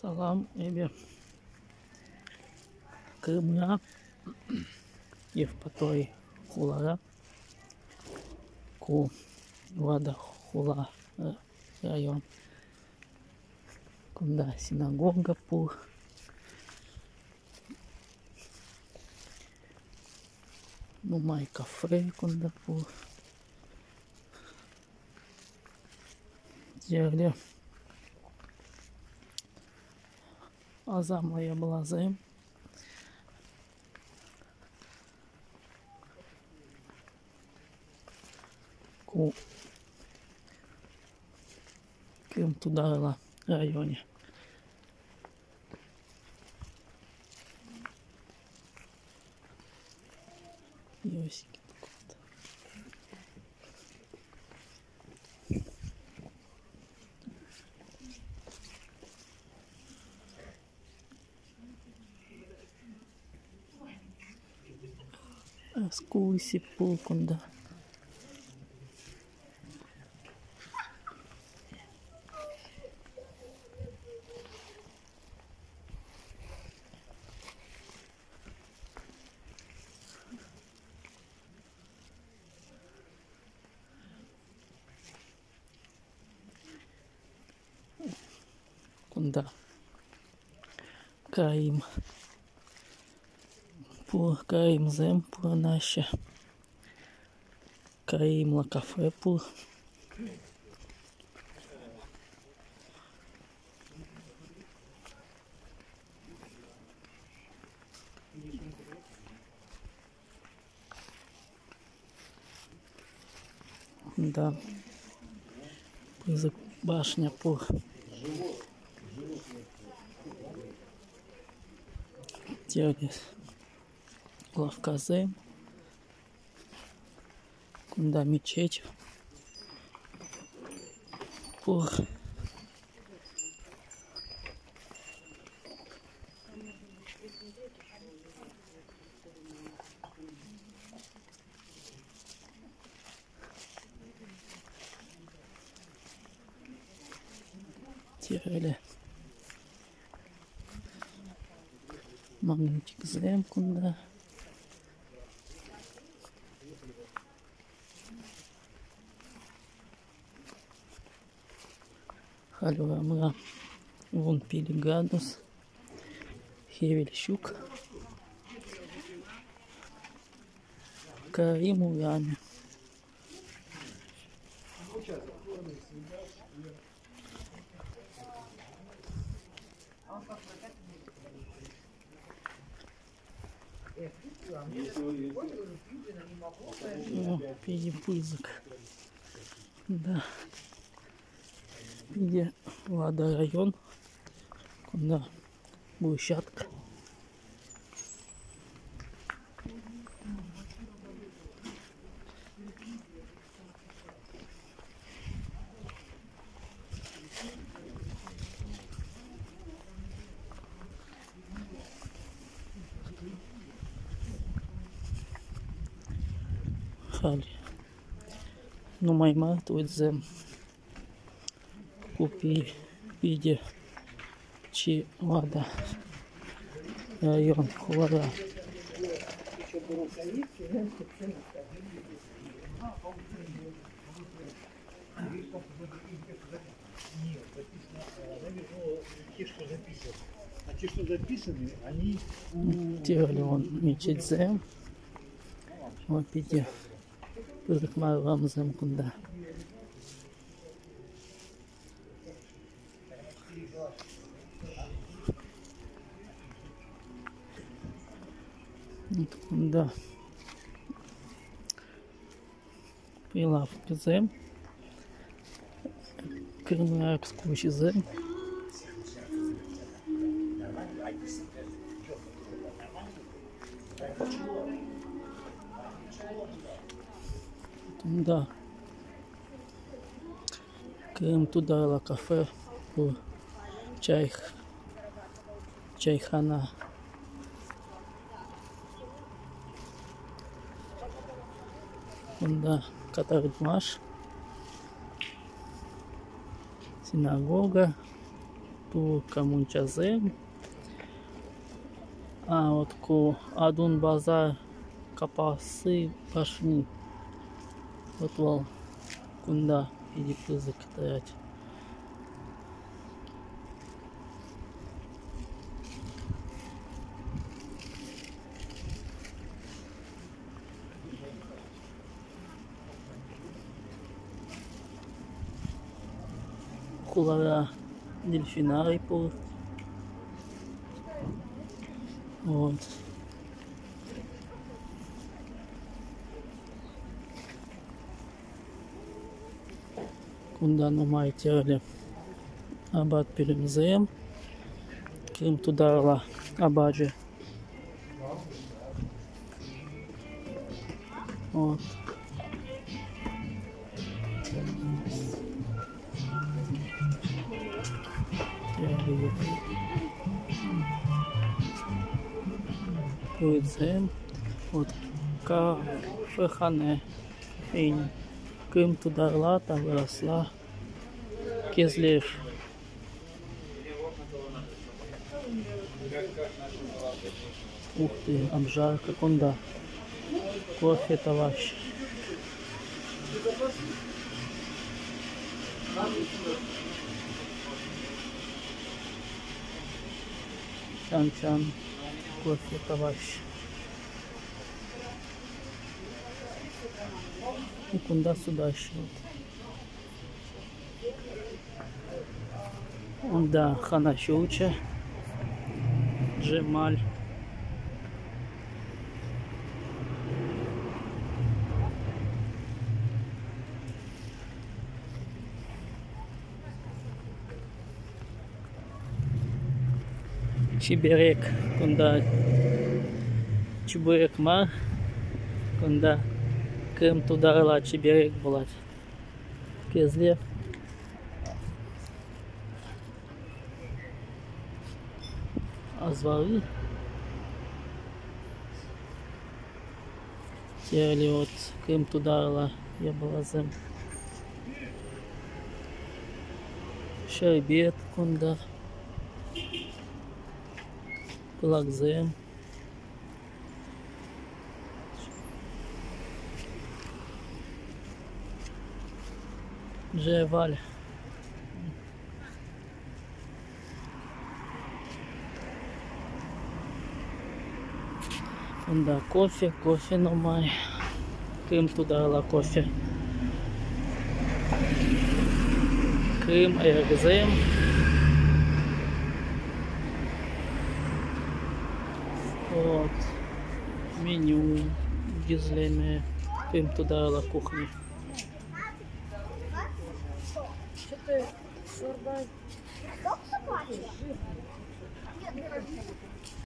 Салам, эпӗ Крымра, Евпатори хулара. Ку ватӑ хула, район. Кунта синагога пур. Нумай кафе кунта пур. Тӗрлӗ асамлӑ япаласем. Ку Крым Тутарла районӗ. Экскурси пур кунта. Кунта Карим пур, каримсем пурӑнаҫҫӗ. Каримла кафе пур. Кунта пысӑк башня пур. Тӗрлӗ лавккасем. Кунта мечеть пур. Тӗрлӗ магнитиксем кунта. Халь урамра 15 градус. Хӗвел ҫук. Карим урамӗ. О, питӗ пысӑк. Да. Питӗ ватӑ район. Кунта брусчатка. Халь нумай мар туйсем. Ку питӗ чи ватӑ район хулара. Тӗрлӗ вон мечетьсем. Вон питӗ пысӑк мар урамсем кунта. Кунта прилавкӑсем, экскурсисем. Кунта Крым тутарла кафе пур, чайхана. Кунта катартмаш, синагога. Турка мунчасем. А вот ку Адун базар Капасы башни. Вот вӑл кунта питӗ пысӑк тӑрать. Хулара дельфинарий пур. Вот. Кунта нумай тӗрлӗ апат пӳлӗмсем. Крым тутарла апачӗ. Вот. Пыльцем. Вот кафехане. Кофейня. Крым тутарла та выросла. Кезлев. Ух ты, обжарка кунта. Кофе тӑваҫҫӗ. Чан-чан кофе тӑваҫҫӗ. И кунта сутаҫҫӗ. Унта хӑна ҫурчӗ, Джемаль. Чиперек кунта чебурек мар, кунта Крым тутарла чиперек пулать. Кезлев. Азвары. Терли вот Крым тутарла япаласем. Шербет кунта. Пылаксем. Джеваль. Кунта кофе, кофе нумай. Крым тутарла кофе. Крым эргзем. Вот. Меню гизлеме. Крым тутарла кухни.